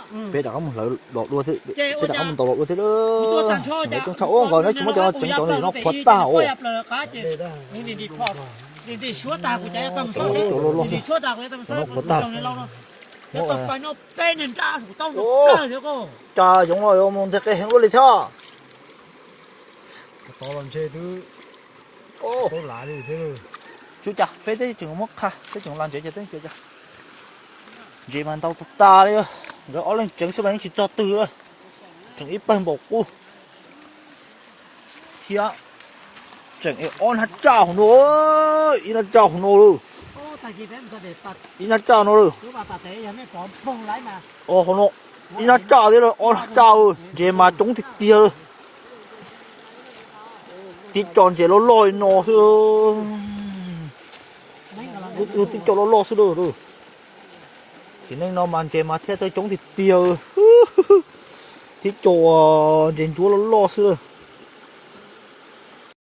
Peb rov qab mus hlawv los dua xwb, peb rov qab mus ntaus los dua xwb lawm. Coob tshaj, ua nkaus no tsis muab cov no tseev cov no qhuav tag os. Cov loj loj xwb, cov no qhuav tag. Cas yoov los yuav mus nteg qe heev ua li thiab. Tsis ua cas, peb twb tseem muab qha, peb tseem los ntsev ces peb ntsev cas. Ntses mas ntau tas tas li, nkawd ob leeg tseev xwb mas yeej tsis txog twg, tseem ib pawg npaum qub thiab. Tseem ob hnab tsaj hauv no, ib hnab tsaj hauv no lawm, ib hnab tsaj no lawm. Hauv no ib hnab tsaj thiab, ob hnab tsaj, ntses mas coob tiag tiag. Tib co ntses loj loj li no xwb, lub twg tib co loj loj xwb lawm. Sim neej no mas ntses mas thiaj txawj coob tiag tiag. Tib co ntses ntsuab loj loj xwb.